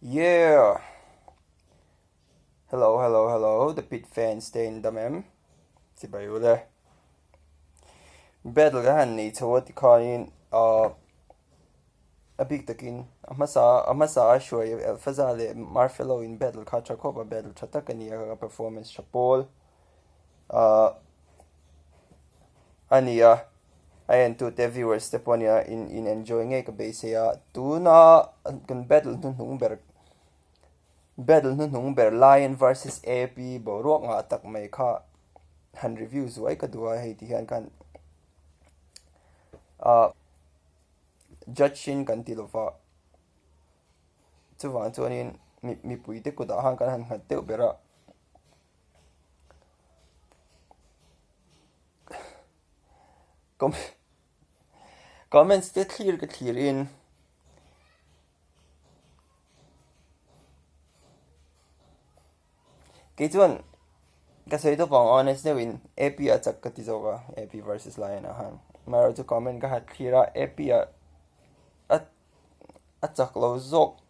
Yeah! Hello, hello, hello, The Pit fans te in dam em? Chibai u le. Battle kan han nei chho a tikhanin uh, a bik takin a hmasa a hmasa a hruai Elfaza leh Marfelo in battle kha tha khawp a battle tha tak a ni a performance tha pawl uh, a ni a. A entute viewers te pawh nia in in enjoy ngei ka beisei a tuna kan battle hnuhnung ber battle hnuhnung ber Lion versus AP boruak ngah tak mai kha han review zuai ka duh a hei ti hian khan ah judge in kan ti lova chuvang chuanin mipui te kutah khan kan han nghat deuh ber a. Comments te thlir ka thlir in kei chuan ka sawi tawp ang honest deuh in AP a chak ka ti zawk a AP versus Lion ah khan amaherawhchu comment ka han thlir a AP ah a chak lo zawk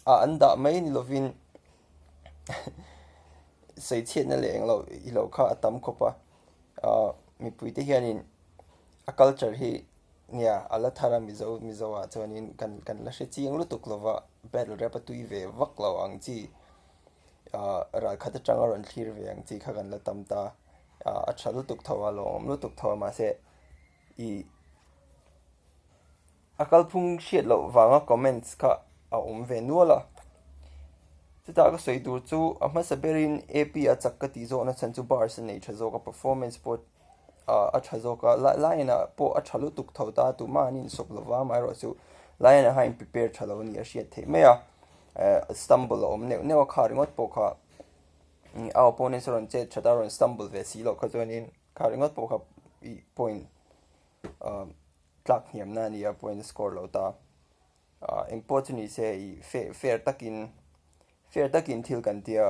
a an dah mai ni lovin sawichhiatna leh englo i lo kha a tam khawp a ahh mipui te hianin a culture hi nia a la thar a mizo mizo ah chuanin kan kan la hre chiang lutuk lova battle rap a tui ve vak lo ang chi ahh ralkhat atanga rawn thlir ve ang chi kha kan la tam ta ahh a tha lutuk tho a lawmawm lutuk tho a mahse ih. A kalphung hriat loh vanga comments kha a awm ve nual a. Chutah ka sawi tur chu a hmasa berin AP a chak ka tih zawhna chhan chu bars a nei tha zawk a, performance pawh a tha zawk a, Lion ah pawh a tha lutuk tho ta tumah an insawp lo va, amaherawh chu Lion ah khan prepare tha lo a ni a hriat theih mai a, stumble a awm neuh neuh a kha ringawt pawh kha a opponents a rawn chet that a rawn stumble ve si loh kha chuanin kha ringawt pawh kha point Tlak hniamna a ni a, point a score lo ta. Ah, eng pawh chu ni se i fair fair takin fair takin thil kan tia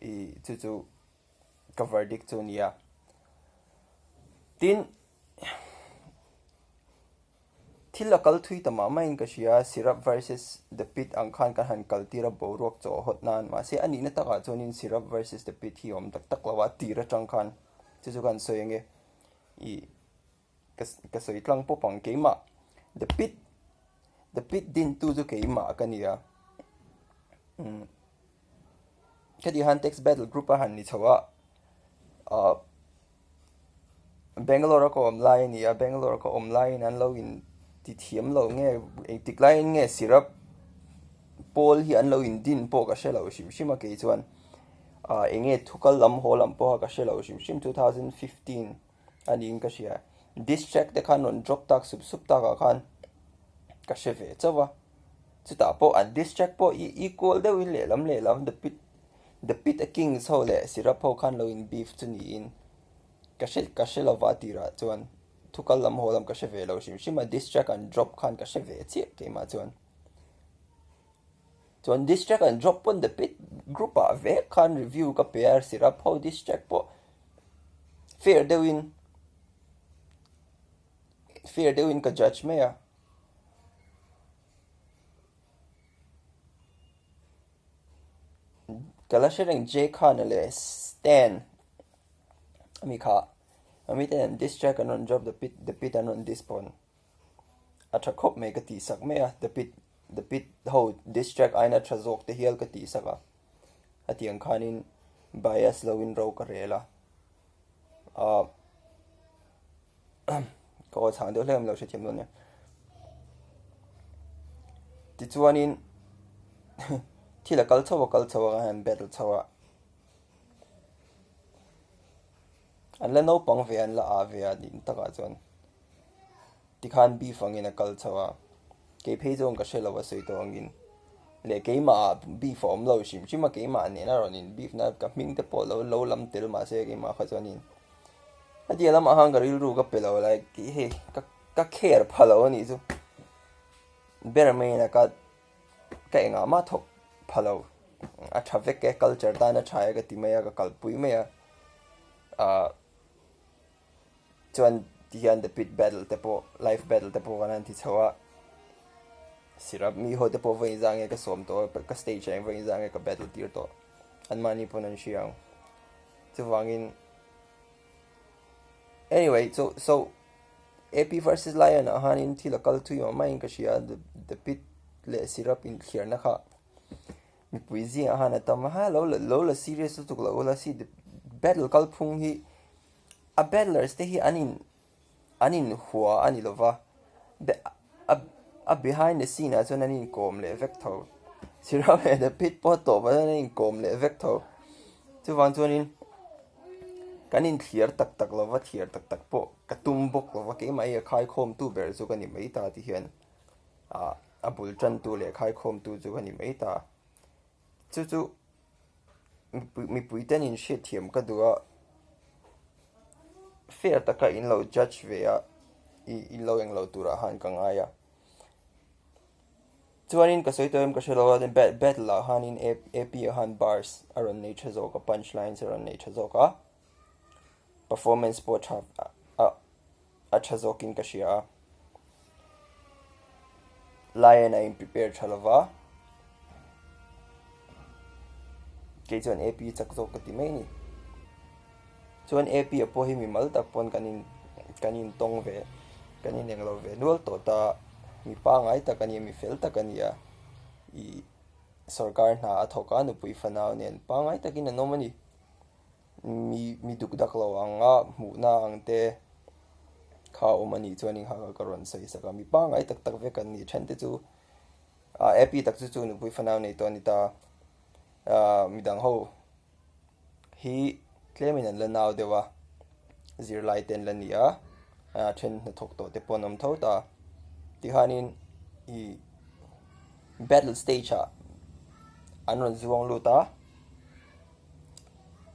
i chu chu ka verdict chu a ni a. Tin, thil a kal thui ta mah maiin ka hria, Syrup versus The Pit ang khan kan han kal tir a boruak chaw hawt nan, mahse a nihna takah chuanin Syrup versus The Pit hi a awm tak tak lo a, tir atang khan chu chu kan sawi ange i. ka sawi tlang pawp ang keimah the pit the pit din tu chu keimah ka ni a umm heti han text battle group a han ni chho a ahh Bangalore a ka awm lai a ni a Bangalore a ka awm laiin an lo in ti thiam lo nge engtik laiin nge syrup pawl hi an lo in din pawh ka hre lo hrim hrim a kei chuan ahh eng nge thu kal lam haw lam pawha ka hre lo hrim hrim 2015. a niin ka hria. Diss track te khan rawn drop tak sup sup takah khan ka hre ve chauh a. Chutah pawh an diss track pawh i equal deuhin lehlam lehlam the pit the pit a kings ho leh syrup ho khan lo in beef chu niin ka hre ka hre lova tirah chuan thu kal lam haw lam ka hre ve lo hrim hrim a diss track an drop khan ka hre ve chiah keimah chuan. Chuan diss track an drop pawn the pit group ah vek khan review ka pe a syrup ho diss track pawh fair deuhin fair deuhin ka judge mai a. Ka la hre reng Jay Khan-a leh Stan ami kha ami ten an diss track an rawn drop the pit the pit an rawn diss pawn. A tha khawp mai ka tih sak mai a, the pit the pit ho diss track aina tha zawk te hial ka tih sak a, hetiang khanin bias loin ro ka rel a, ahh ka aw chhang deuh hlek lo hrethiam dawn nia. Tichuanin thil a kal chho a kal chho a han battle chho a, an la naupang ve a an la ah ve a nih takah chuan. Tikhan beef angin a kal chho a, kei phei chuan ka hre lo a sawi tawh angin leh keimah ah beef a awm lo hrim hrim a, keimah nena rawn in beef na ka hming te pawh lo lo lam tel mahse keimah kha chuanin hetiang lamah khan ka rilru ka pe lo like hei ka ka care pha lo anih chu ber maiin a ka ka engah mah thawk pha lo a tha vek e culture tan a tha e ka ti mai a ka kalpui mai a ah. Chuan ti hian the pit battle te pawh life battle te pawh kan han ti chho a. Syrup mi ho te pawh vawi inzah nge ka sawm tawh a, ka stage ah hian vawi inzah nge ka battle tir tawh. Anmahni pawn an hria ang. Chuvangin anyway so so AP versus Lion ah hianin thil a kal thui mah maiin ka hria the pit leh syrup inthliarna kha mipui zingah khan a tam a, ha lo lo la serious lutuk loh ula si battle kalphung hi a battlers te hi an in an in hua a ni lova a behind the scene ah chuan an inkawm leh vek tho syrup leh the pit pawh tawp ah chuan an inkawm leh vek tho chuvang chuanin kan inthliar tak tak lova thliar tak tak pawh ka tum bawk lova keimah hi a khaikhawm tu ber chu ka ni mai ta ti hian ah a bul tan tu leh khaikhawm tu chu ka ni mai ta chu chu. Mipui ten in hriatthiam ka duh a, fair taka in lo judge ve a, in lo englo turah khan ka ngai a. Chuanin ka sawi tawh em ka hre lo a, battle ah khanin AP ah khan bars a rawn nei tha zawk a, punch lines a rawn nei tha zawk a, performance pawh tha a. a tha zawkin ka hria a, Lion a in prepare tha lova, kei chuan AP chak zawk ka ti mai a ni. Chuan AP ah pawh hi mimal tak pawn kan in kan in tawng ve kan in englo ve nual tawh ta, mi pangngai tak a ni a, mi fel tak a ni a, ih sorkar hna a thawk a nupui fanau nen pangngai takin an awm a ni. Mi mi duk dak lo ang a hmuhna ang te kha awm a nih chuan in kha ka rawn sawi sak a mi pangngai tak tak vek an ni then te chu ah api tak chu chu nupui fanau nei tawh a ni ta ah midang ho hi tlem in an la nau deuh a zirlai te an la ni a ah then hnathawk tawh te pawh an awm tho ta tikhanin ih battle stage ah an rawn zuang lut a.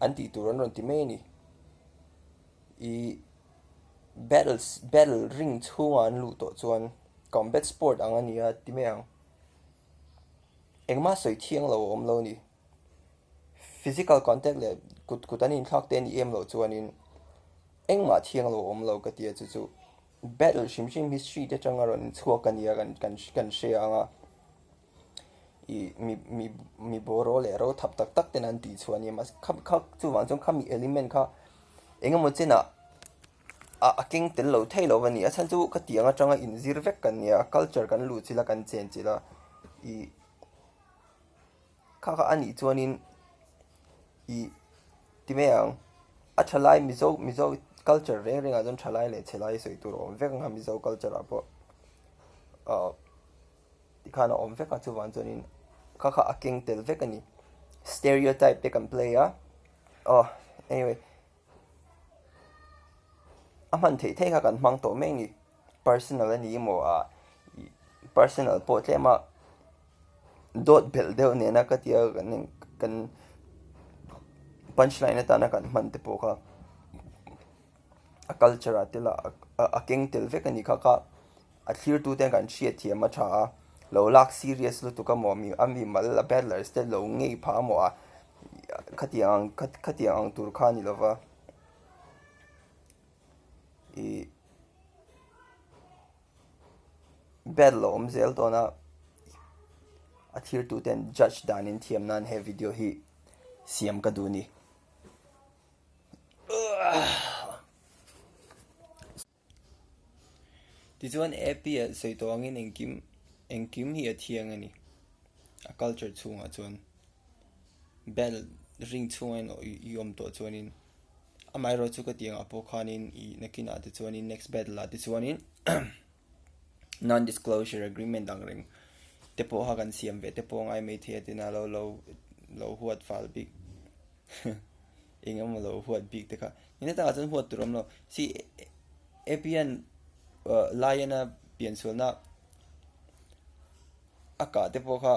An tih tur an rawn ti mai a ni. Ih battles battle ring chhungah an luh tawh chuan combat sport ang a ni a ti mai ang. Engmah sawi thiang lo a awm lo a ni. Physical contact leh kut kut an inthlak te a nih em loh chuanin engmah thiang lo a awm lo ka ti a chu chu battle hrim hrim hi street atanga rawn chhuak a ni a kan kan hria ang a. Ih mi mi mi bawraw leh ro thap tak tak ten an tih chhuah a ni mahse kha kha chuvang chuan khami element kha eng emaw chenah a a keng tel lo thei lo a ni a chhan chu ka tiang atanga inzir vek kan nia culture kan luh chilh a kan chen chilh a ih kha kha a nih chuanin ih ti mai ang a thalai mizo mizo culture reng rengah chuan thalai leh chhelai sawi tur a awm vek ang a mizo culture ah pawh ah. Tikhan a awm vek a chuvang chuanin kha kha a keng tel vek a ni. Stereotype te kan play a, aw anyway a hman theih theih kha kan hmang tawh mai a ni. Personal a ni emaw ah personal pawh tlem a dawt belh deuh nena ka tia kan kan punch line atana kan hman te pawh kha a culture ah te lah a keng tel vek a ni kha kha. A thlirtu ten kan hriat thiam a tha a, lo lak serious lutuk a maw a mi mal a battlers te lo ngei phah a maw a khatiang ang khatiang ang tur kha a ni lova ih battle a awm zel dawn a a thlirtu ten judge danin thiam nan he video hi siam ka duh a ni. Tichuan AP ah sawi tawh angin engkim engkim hi a thiang a ni. A culture chhungah chuan bell ring chhungah in i awm tawh chuanin amaherawh chu ka tih angah pawh khanin ih nakinah te chuanin next battle ah te chuanin non disclosure agreement ang reng te pawh kha kan siam ve te pawh a ngai maithei a tina lo lo lo huat fal bik. Eng emaw lo huat bik te kha eng takah chuan huat tur a awm lo si apian lion a pian sualna a kah te pawh kha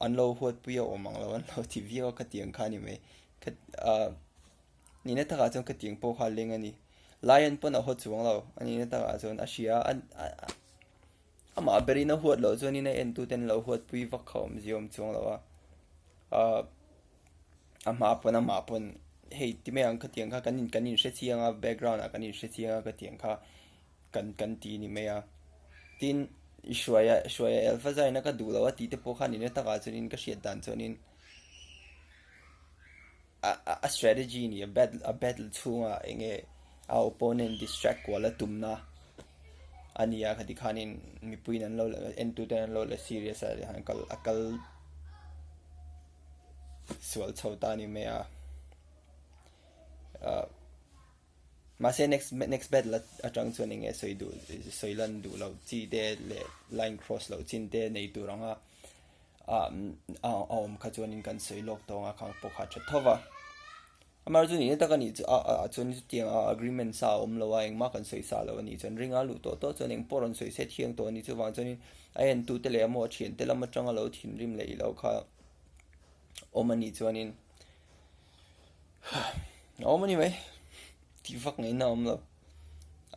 an lo huat pui a awm ang lo an lo ti viau a khatiang kha a ni mai nihna takah chuan khatiang pawh kha a leng a ni lion pawn a haw chuang lo a nihna takah chuan a hria a amah berin a huat loh chuanin a entute an lo huat pui vak kha awm zia awm chuang lo a ahh. A hma pawn amah pawn hei ti mai ang khatiang kha kan in kan inhre chiang a background ah kan inhre chiang a khatiang kha kan kan ti ni mai a tin. I hruaia hruaia Alpha zaina ka duh lo a tih te pawh kha nihna takah chuanin ka hriat dan chuanin a a strategy nia battle a battle chhunga eng nge a opponent distract kual a tumna a ni a khati khanin mipuiin an lo la entute an lo la serious a han kal a kal sual chho ta a ni mai a ah. Mahse next next battle atang chuan eng nge sawi duh sawi lan duh loh chi te leh line cross loh chin te nei tur anga ah a awm kha chuanin kan sawi lawk tawng a khang pawh kha a tha tho va. Amaherawhchu nihna tak a nih chu ah ah chuan chutiang a agreement sa a awm lo a engmah kan sawi sa lo a nih chuan ringa luh tawh tawh chuan engpawh rawn sawi se thiang tawh a nih chuvang chuanin a entute leh emaw a thiante lam atanga lo thinrim leh ilo kha awm a nih chuanin A awm a ni mai tih vak ngaihna a awm lo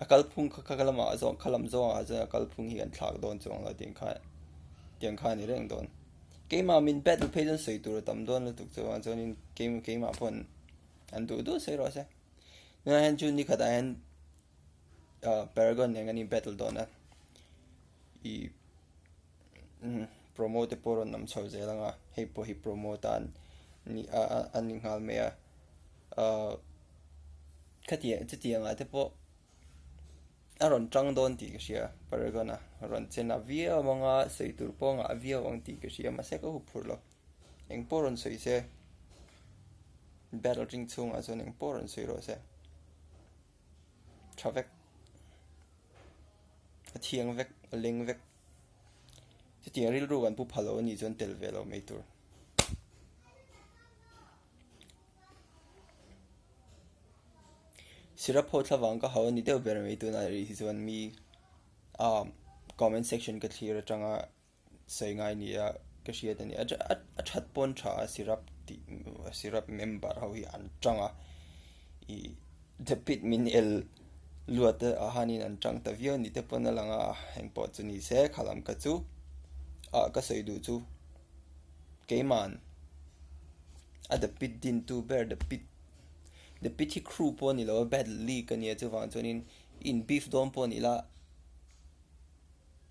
a kalphung kha kha lamah a zawng kha lam zawngah chuan a kalphung hi kan thlak dawn chuang lo tiang kha tiang kha a ni reng dawn keimah min battle phei chuan sawi tur a tam dawn lutuk chuan chuanin keimah keimah pawh an duh duh sawi rawh se tunah hian chu ni khatah hian ah paragon nen kan in battle dawn a ih. Promo te pawh rawn awm chho zel ang a, hei pawh hi promo tan ni a a ni nghal mai a, ahh khatiang chutiang ah te pawh a rawn tang dawn tih ka hria Paragon a rawn chen a viau ang a sawi tur pawh a ngah viau ang tih ka hria mahse ka hup phurh lo engpawh rawn sawi se battle ring chhungah chuan engpawh rawn sawi rawh se tha vek a thiang vek a leng vek. Chutiang rilru kan pu pha lo a nih chuan tel ve lo mai tur. Syrup ho thlavang ka hau a ni deuh ber mai tunah rih hi chuan mi ah comment section ka thlir atanga sawi ngai nia ka hriat a ni. A that pawn tha a syrup tih syrup member ho hi an tang a ih The pit min el luat a hanin an tang ta viau ni te pawn a lang a, engpawh chu ni se kha lam kha chu ah ka sawi duh chu keiman a the pit din tu ber the pit the pit hi crew pawh a ni lo a battle league a nia chuvang chuanin in beef dawn pawh a ni la.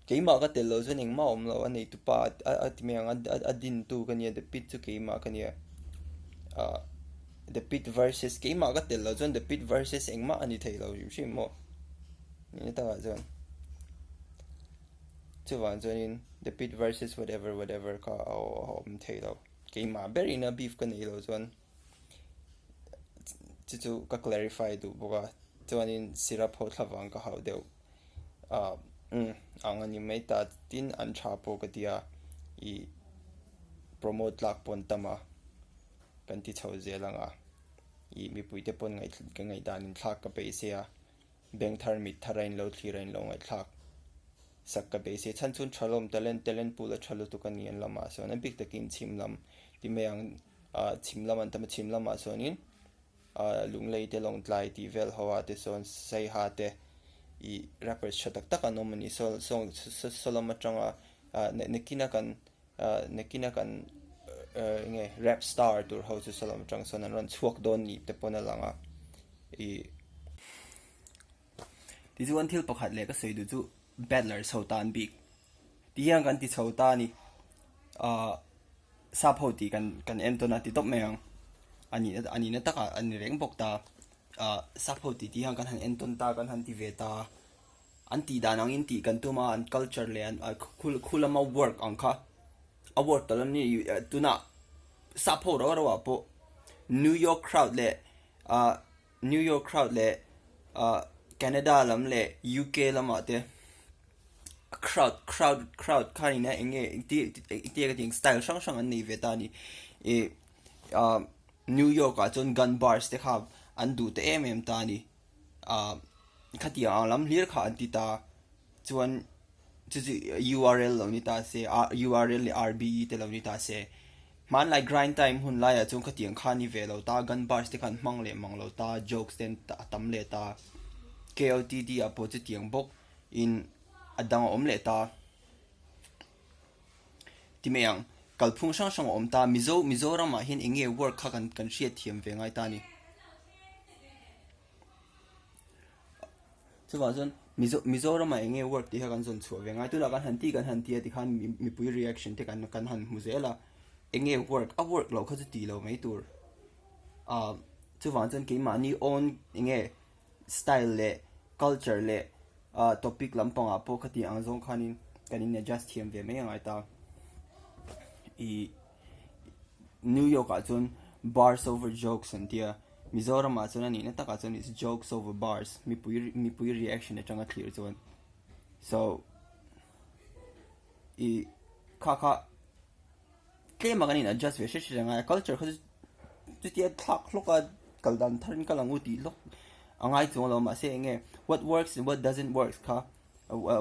Keimah ka tel loh chuan engmah a awm lo a neitu pa a ti mai ang a a dintu ka nia the pit chu keimah ka nia ah the pit versus keimah ka tel loh chuan the pit versus engmah a ni thei lo hrim hrim maw nihna takah chuan chuvang chuanin the pit versus whatever whatever kha a awm thei lo keimah berin a beef ka neih loh chuan chu chu ka clarify duh bawk a chuanin syrup ho thlavang ka hauh deuh. ah umm ang a ni mai ta tin an tha pawh ka tia ih promote tlak pawn tam a kan ti chho zel ang a ih mipui te pawn ngaih ka ngaihdan in thlak ka peih se a bank thar mit thar a in lo thlir a in lo ngaihthlak sak ka peih se chhan chhun tha lawm talent talent pool a tha lutuk a ni an lamah sawn a bik takin chhim lam ti mai ang ah chhim lam an tam a chhim lamah sawnin. ah Lunglei te Lawngtlai tih vel ho ah te sawn Saiha te ih rappers tha tak tak an awm a ni saw saw saw lam atanga ah nakina kan ah nakina kan ah eng nge rap star tur ho chu saw lam atang sawn an rawn chhuak dawn nih te pawn a lang a ih tichuan thil pakhat leh ka sawi duh chu battlers ho tan bik ti hian kan ti chho ta a ni ah sap ho tih kan kan en tawn a ti tawp mai ang a nih a nihna takah a ni reng bawk ta ah sap ho tih tih hian kan han en tawn ta kan han ti ve ta an tih dan angin tih kan tum a an culture leh an khu lama work ang kha a work ta lo ni tunah sap ho rau rauah pawh New York crowd leh ah. New York crowd leh ah Canada lam leh UK lamah te crowd crowd crowd kha ina eng nge engti ka tih style hrang hrang an nei ve ta a ni ih ah New York ah chuan gun bars te kha an duh ta em em ta a ni ah khatiang ang lam hlir kha an ti ta chuan chu chu url lo ni ta se url leh rbe te lo ni ta se. Hmanlai grind time hun laiah chuan khatiang kha ni ve lo ta, gun bars te khan hmang leh mang lo ta, jokes te a tam leh ta, KLTD ah pawh chutiang bawk in a dang a awm leh ta. Ti mai ang, kalphung hrang hrang a awm ta, Mizo Mizoram ah hian eng nge work kha kan kan hriat thiam ve ngai ta a ni. Chuvang chuan Mizo Mizoramah eng nge work tih kha kan zawn chhuah ve ngai. Tunah kan han ti kan han ti a tikhan mipui reaction te kan kan han hmu zel a, eng nge work a work loh kha chu tih lo mai tur. Ah chuvang chuan keimahni own eng nge style leh culture leh ah topic lampangah pawh khati ang zawng khanin kan in adjust thiam ve mai a ngai ta. Ih New York ah chuan bars over jokes an tia Mizoram ah chuan a nihna takah chuan it's jokes over bars mipui mipui reaction atanga thlir chuan so ih kha kha tlem ah kan in adjust ve hret hret a ngai a culture kha chu chutia thlak hlawk a kal dan thar in kal ang u tih hlawk a ngai chuang lo mahse eng nge what works and what doesn't works kha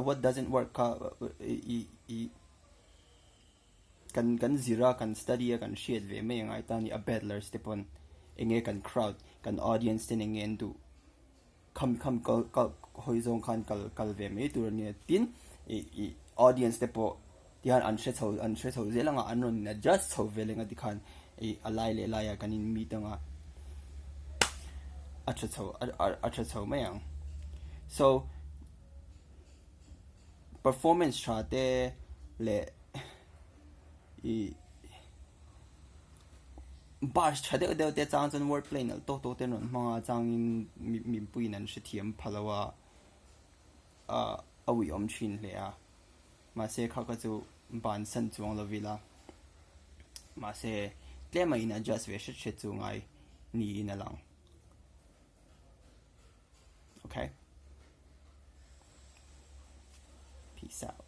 what doesn't work kha ih ih. Kan kan zir a, kan study a, kan hriat ve mai a ngai ta a ni. A battlers te pawn eng nge kan crowd, kan audience ten eng nge an duh kham kham kal kal hawi zawng khan kal kal ve mai tur a nia. Tin, ih ih audience te pawh tihian an hre chho an hre chho zel anga an rawn adjust chho ve leh nga tikhan ih a lai leh laiah kan in meet anga a tha chho a tha chho mai ang. So. Performance tha te leh ih bars tha deuh deuh te chang chuan word play nalh tawk tawk te an rawn hmang a changin mipuiin an hrethiam pha lo a ah a uiawm thin hle a mahse kha kha chu bansan chuang lo ila mahse tlem a in adjust ve hret hret chu ngai niin a lang. Okay. Peace out.